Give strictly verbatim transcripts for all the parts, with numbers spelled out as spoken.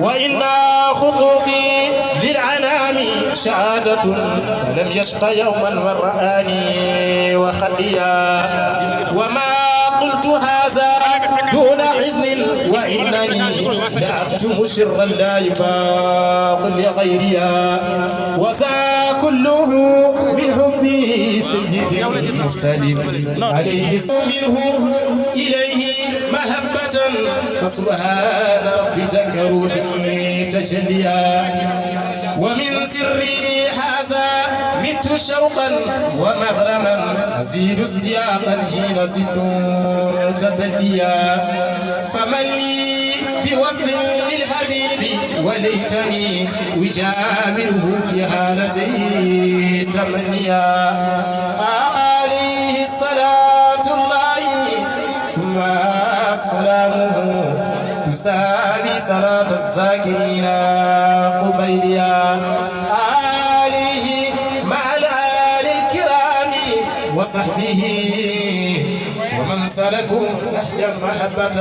وإن خطوبي للأنام شهادة، فلم يشق يوما من رآني وخليا. وما قلت هذا دون إذن، وإنني لأكتم سرا لا يباح لغيري. وذا كله من حب سيد المرسلين عليه السلام. منه إليه محبة، فسبحان ربي تكروحي تجليا. ومن سري هذا مت شوقا ومغرما، أزيد اشتياقا حين زدت تدليا. فمن لي بوصل للحبيب، وليتني أجاوره في حالتي تمنيا. عليه صلاة الله ثم سلامه، تساوي صلاة الذاكرين قبيليا. آله مع الآل الكرام وصحبه ومن سلكوا نهج المحبة.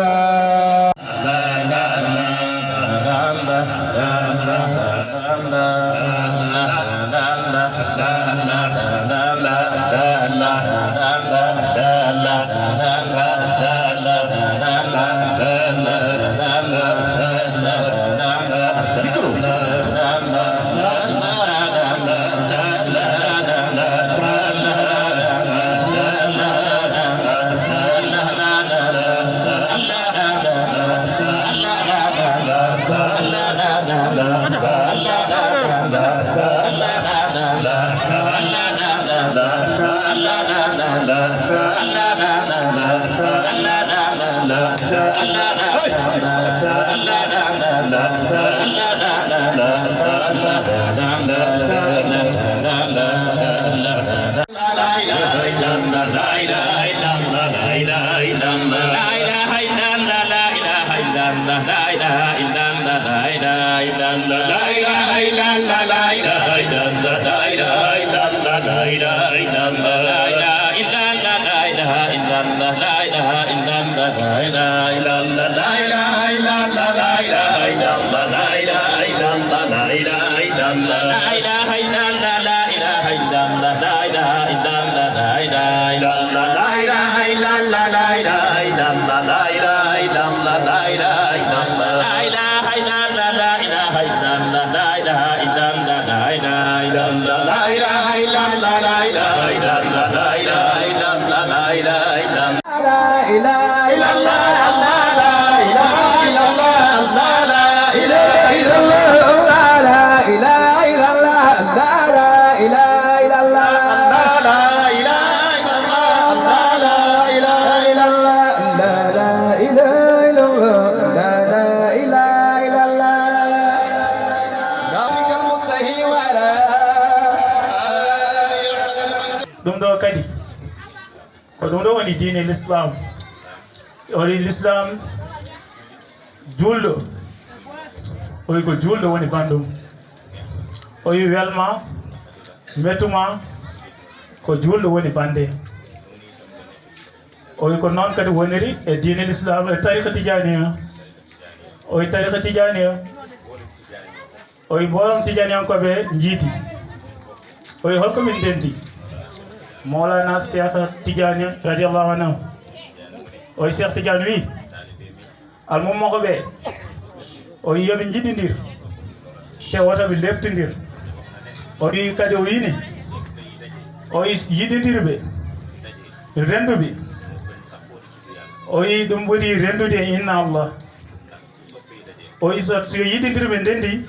Ɗum ɗo kadi, ko ɗum ɗo woni diine l'islam. O wi l'islam, juulɗo, o wi ko juulɗo woni banndum. O wi welma, metuma, ko juulɗo woni bannde. O wi ko noon kadi woniri e diine l'islam, e tariqa tijaniya. O wi tariqa tijaniya. O wi mboolem tijaniyankooɓe njiiti. O wi holko min ndenti? Mawlana Cheikh Tidiane radiyallahu anhu. O wi Cheikh Tidiane wi almummoɓe ɓe, o wi yoɓe jiɗindir te woto ɓe leptindir. O wi kadi, o wini, o wi yiɗindirɓe, renduɓe, o wi ɗum ɓuri rendude, inna Allah. O wi so, so yiɗindirɓe ndendi.